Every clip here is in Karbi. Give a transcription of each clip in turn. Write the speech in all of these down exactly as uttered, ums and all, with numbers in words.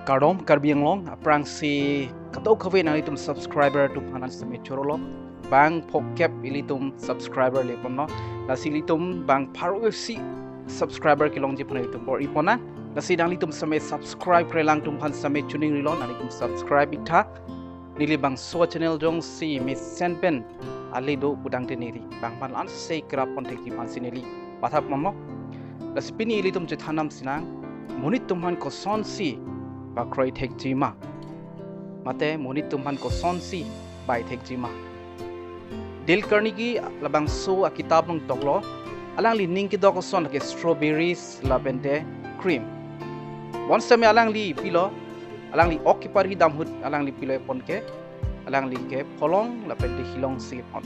Kardom Karbi Anglong, aphrangsi kadokave nanglitum subscriber atum aphan sitame chorolo. Bang phokep ilitum subscriber le ponlo. Lasi ilitum bang pharo isi subscriber kelongji aphan ilitum bor-i ponnang. Lasi nanglitum sitame subscribe-re lang atum aphan sitame choningrilo, nanglitum subscribe-ik tha. Neli bangso channel jongsi mesen pen ale do pudang te neli bang aphan la-anse kerap pon thekji aphansi neli matha ponlo. Lasi pini ilitum chethan nam sinang, monit atum aphan kosonsi pakroi thekji ma, mate monit atum aphan kosonsi bai thekji ma. Dale Carnegie labangso akitab along toklo, alangli ning kedok ason ke strawberries lapen te cream. Bonsitame alangli pilo, alangli ok keparhi dam ahut alangli pilo epon ke, alangli ke pholong lapen te hilong si pon.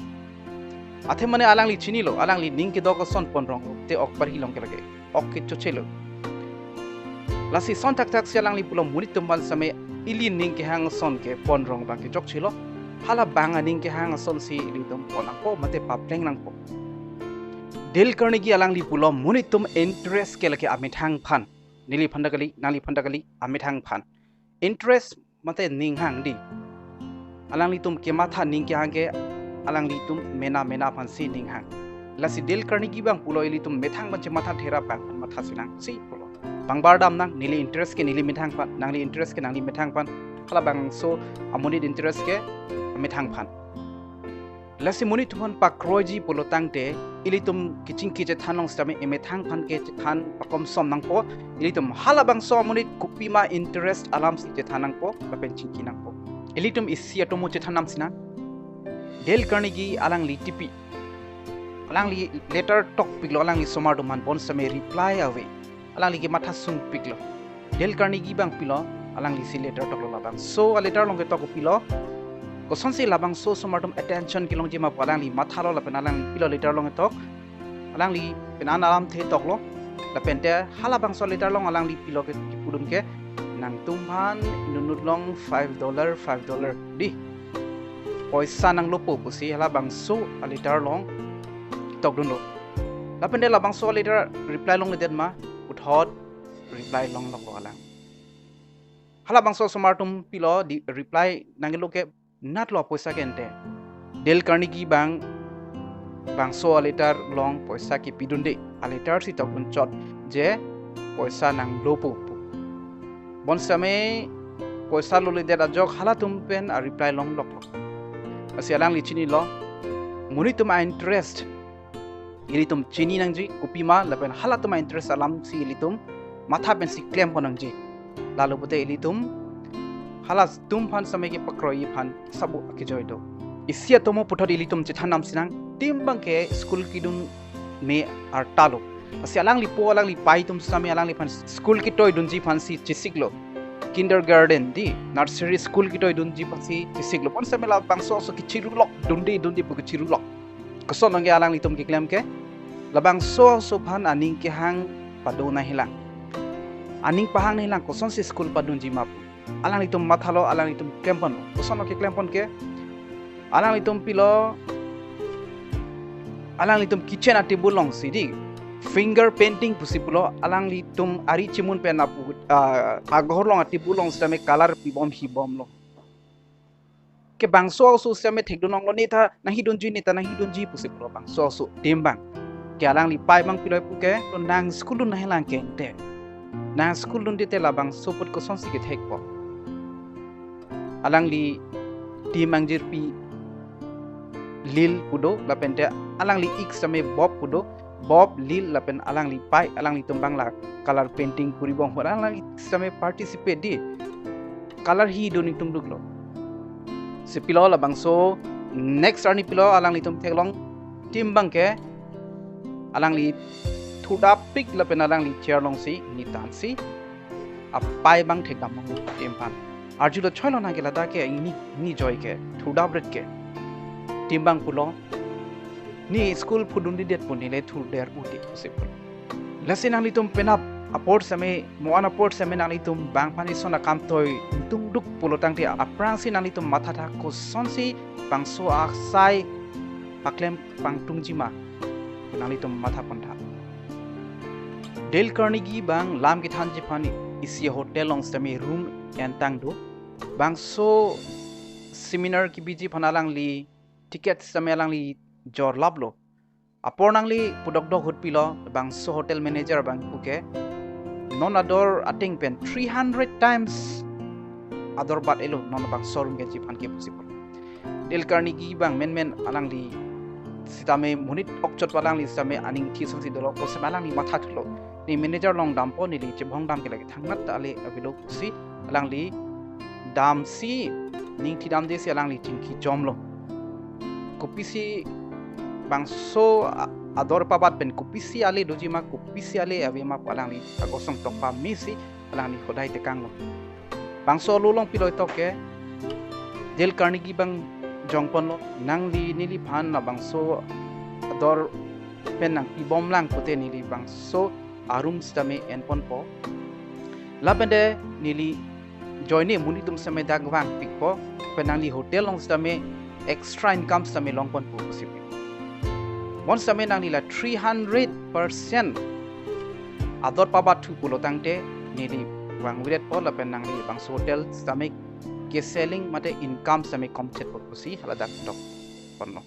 Athe mane alangli chinilo, alangli ning kedok ason pon rong te ok parhi long ke lake, ok ke chochelo. Lasi son thakthak si alangli pulo, monit atum aphan sitame ili ning kehang ason ke pon rong bang ke chokchelo. Hala bang aning kehang asonsi ilitum pon nangpo mate papleng nangpo. Dale Carnegie alangli pulo, monit atum interest ke lake amethang aphan. Neliphan ta kali, nangliphan ta kali, amethang aphan. Interest mate ning hang di. Alanglitum kematha ning kehang ke alanglitum mena mena aphansi ning hang. Lasi Dale Carnegie bang pulo, ilitum methang aphan chematha thera bang aphan matha sinang si pulo. Pangbar dam nang, neli interest ke neli methang aphan, nangli interest ke nangli methang aphan. Halabangso amonit interest ke methang aphan. Lasi monit atum aphan pakroiji pulo tangte, ilitum kachingki chethan along sitame emethang aphan ke chethan pakom som nangpo. Ilitum halabangso amonit kopima interest alamsi chethan nangpo lapen chingki nangpo. Ilitum isi atomo chethan nam sinang. Dale Carnegie alangli tipi, alangli letter tokpiklo alangli osomar atum aphan, bonsitame reply ave. Alangli kematha sungpiklo. Dale Carnegie bang pilo, alanglisi letter toklo labangso aletter along ketok pilo. Kosonsi labangso osomar atum attention kelongji ma pu alangli mathalo lapen alangli pilo letter along ketok. Alangli penan alamthe toklo. Lapen te halabangso letter along alangli pilo ke kipudun ke, nangtum aphan inut inut along five dollar, five dollar di, poisa nanglopo pusi halabangso aletter along tokdunlo. Lapen te labangso aletter reply longledet ma, puthot reply longloklo alang. Halabangso osomar atum pilo di reply nanglo ke natlo poisa ke ente. Dale Carnegie bang bangso aletter along poisa kepidunde, aletter si tokdun chot je poisa nanglopo pu. Bonsitame poisa loledet ajok halatum pen areply longloklo. Lasi alangli chinilo, monit atum a-interest ilitum chini nangji, kopima lapen halatum a-interest alamsi ilitum matha pensi klem pon nangji. Lalo pute ilitum halatum aphan sitame kepakroi aphan sabo akejoi do. Isi atomo puthot ilitum chethan nam sinang, tim bang ke school kedun me artalo. Lasi alangli po alangli pai atum sitame alangliphan school ketoidunji aphansi chesiklo. Kindergarten di, nursery school ketoidunji aphansi chesiklo. Bonsitame labangso aso kechirulok, dunde dunde pu kechirulok. Koson longke alanglitum keklem ke, labangso aso aphan aning kehang pado nangjilang. Aning pahang nangjilang, kosonsi school padunji ma pu. Alanglitum mathalo, alanglitum klem ponlo. Koson longke klem pon ke, alanglitum pilo, alanglitum kitchen a-table alongsi di, finger painting pusi pulo, alanglitum ari chimun pen apu, ah, aghor along a-table along sitame color pibom hibomlo. Ke bangso aso sitame thekdun longlo, neta nanghidunji, neta nanghidunji pusi pulo bangso aso tim bang. Ke alangli pai bang pilo pu ke, nang school dun nangjilang ke ente. Nang school dunde te labangso apot kosonsi kethekpo. Alangli tim angjirpi Lil pu do, lapen te alangli ik sitame Bob pu do, Bob, Lil lapen alangli pai, alanglitum bang la color painting kuri bom ahut alangli sitame participate di. Color hidun ingtung duklo. Si pilo labangso next arni pilo alanglitum theklong tim bang ke, alangli thudapik lapen alangli chair alongsi nitansi apai bang thekdam bang tim aphan. Arjulo, choilo nang ke ladak ke, ini, ini joi ke thudapret ke. Tim bang pulo, ne school phudundedet pu, neli thurder u ti pusi pulo. Lasi nanglitum penap apor sitame, mo-an apor sitame nanglitum bang aphan ison akam toi ingtung duk pulo tangte, aphrangsi nanglitum mathatha kosonsi bangso asai paklem pangtungji ma, nanglitum matha pontha. Dale Carnegie bang lam kethanji aphan isi hotel along sitame room entang do. Bangso seminar kebiji aphan alangli ticket sitame alangli jorlaplo. Apor nangli pudokdok ahut pilo, bangso hotel manager abang puke, non ador ateng pen three hundred times ador bat-elo, non bangso room keji aphan ke pusi pulo. Dale Carnegie abang menmen alangli sitame monit okchot alangli sitame aning thi songsi dolo, kosem alangli mathathulo. Ne manager along dampo, neli chebong dam ke lake thangnat ta ale avelo pusi alangli damsi, ning thidamde si alangli chingki jomlo. Kopisi bangso a-, ador pabat pen kopisi ale doji ma, kopisi ale ave ma pu alangli agosong tokpa mesi alangli hodai tekanglo. Bangso alo along pilo tok ke, Dale Carnegie abang jongponlo, nangli neliphan labangso ador pen nangpibomlang pute neli bangso arum sitame enponpo. Lapen de neli ajoine monit atum sitame dak vangpikpo, pen nangli hotel along sitame extra income sitame longponpo pusi pi. Bonsitame nangli la three hundred percent ador pabatthu pulo tangte neli vangviretpo lapen nangli bangso hotel sitame keselling mate income sitame komchetpo pusi haladak dokponlo.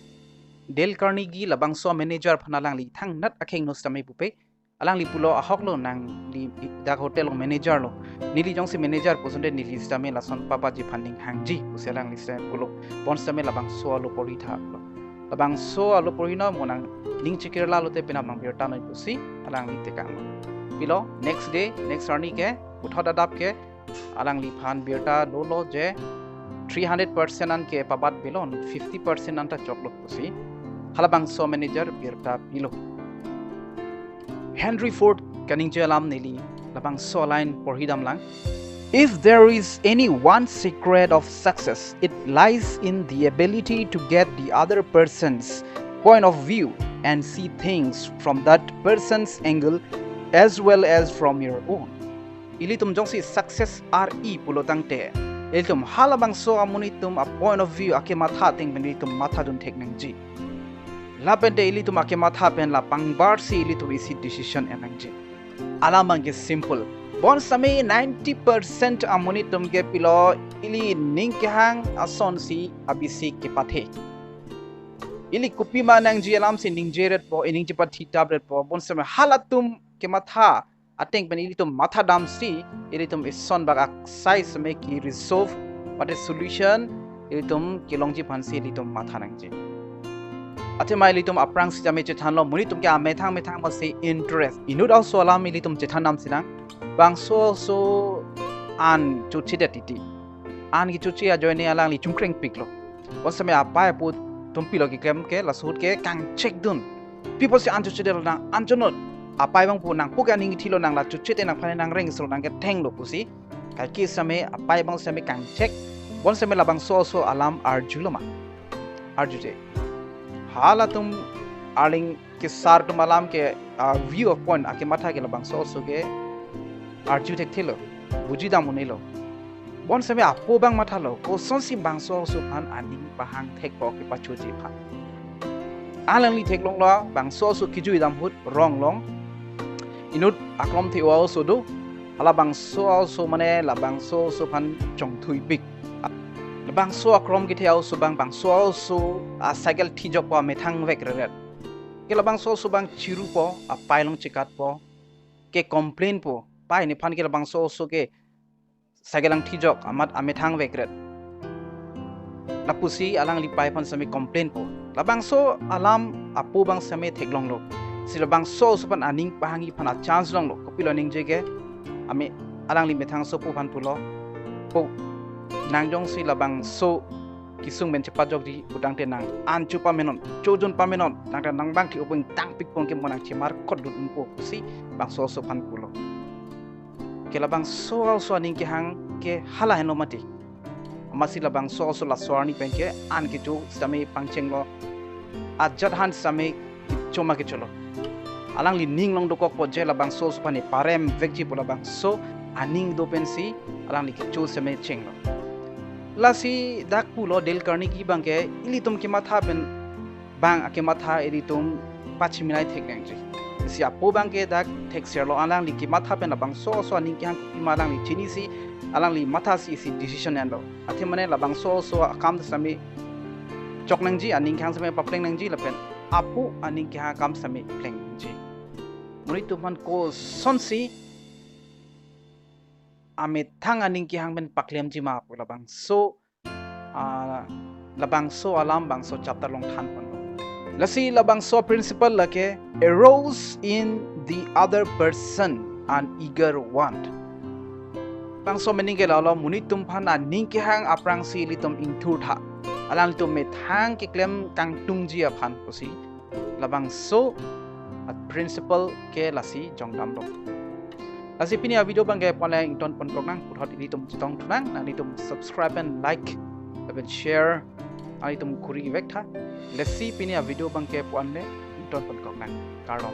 Dale Carnegie labangso manager aphan alangli thangnat akhengno sitame pupe, alangli pulo, ahoklo, nangli dak hotel along manager lo. Neli jongsi manager puson te neli sitame lason pabatji aphan ning hangji pusi alangli sitame pulo. Bonsitame labangso alo porhi tha pulo. Labangso alo porhi non, mo nangning chekirla lote penap nang birta noi pusi alangli tekanglo. Pilo, next day, next arni ke, puthot adap ke, alangliphan birta dolo je three hundred percent an ke pabat belon, fifty percent an ta choklo pusi halabangso manager birta pilo. Henry Ford kaningje alam neli labangso line porhi damlang. If there is any one secret of success, it lies in the ability to get the other person's point of view and see things from that person's angle as well as from your own. Ilitum jongsi success ar-i pulo tangte, ilitum halabangso amonit atum a point of view, akematha ateng pen ilitum mathadun thek nangji. Lapen te ilitum akematha pen la pangbarsi ilitum isi decision en nangji. Alam abang ke simple. Bonsitame ninety percent amonit atum ke pilo, ili ning kehang asonsi abisi kepathe. Ili kopima nangji alamsi ningjeretpo, ining chepathitapretpo, bonsitame halatum kematha ateng pen ilitum mathadamsi, ilitum ison bak aksai sitame ke resolve mate solution ilitum kelongji aphansi ilitum matha nangji. Athema ilitum aphrang sitame chethanlo, monit atum ke amethang methang masi interest. Inut aso alam ilitum chethan damsinang. Bangso aso an chochedet titi. An kechoche ajoine alangli chungkrengpiklo. Bonsitame apai apo atum pilo keklem ke, laso ahut ke kangchekdun. Pi apotsi an chochedet lonang, an chonot. Apai abang pu nangpu ke aning thilo, nang la choche te nangphan nangreng silo, nang kethenglo pusi. Kaike sitame apai abang sitame kangchek. Bonsitame labangso aso alam arjulo ma. Arjuje. Halatum arling kesar atum alam ke, ah, view of point akematha ke labangso aso ke arju thekthelo, buji dam un-elo. Bonsitame apo abang mathalo, kosonsi bangso aso aphan aning pahang thekpo kepachoji aphan. Alangli theklonglo, bangso aso kejui dam ahut rong along inut akrom the-o aso do. Halabangso aso mane labangso aso aphan chongthuipik. Labangso akrom kethe aso abang, bangso aso a cycle thijokpo amethang vek reret. Ke labangso aso abang chirupo, apai along chekatpo, ke complainpo, pai nephan ke labangso aso ke cycle angthijok amat amethang vekret. Lapusi alangli pai aphan sitame complainpo. Labangso alam apo abang sitame theklonglo. Si labangso aso aphan aning pahangji aphan a chance longlo. Kopilo ningje ke, ame alangli methangsopo aphan pulo, po, nang jongsi labangso kesung pen chepajokji putangte nang an chopamenon, chojun pamenon, tangte nang bang thi-o pu ingtangpik pon ke mo nang chemarkotdun unpo pusi bangso aso aphan pulo. Ke labangso aso aning kehang ke hala henlo mati. Amatsi labangso aso laso arni pen ke an kecho sitame pangchenglo. Ajat han sitame kecho ma kecholo. Alangli ning long dokokpo je labangso aso aphan parem vekji pu labangso aning do pensi alangli kecho sitame chenglo. Lasi dak pulo Dale Carnegie abang ke ilitum kematha pen bang akematha ilitum pachiminai thek nangji. Si apo abangke dak thekserlo, alangli kematha pen labangso oso aning kehang kopi ma alangli chinisi, alangli mathasi isi decision enlo. Athe mane labangso oso akam sitame chok nangji, aning kehang sitame papleng nangji lapen apo aning kehang akam sitame plengji. Monit atum aphan kosonsi amethang aning kehang pen paklemji ma pu labangso, ah, labangso alam bangso chapter along thanponlo. Lasi labangso principle lake arouse in the other person an eager want. Bangso meaning ke lalo, monit atum aphan aning kehang aphrangsi ilitum ingthurtha, alanglitum methang keklem kangtungji aphan pusi labangso a principle ke lasi jongdamlo. Lasi pini a video abangke pu-an le ingtonpon kok nang, puthot ilitum chetongthu nang, nanglitum subscribe and like lapen share nanglitum kuri ivektha. Lasi pini a video abangke pu-an le ingtonpon kok nang. Kardom.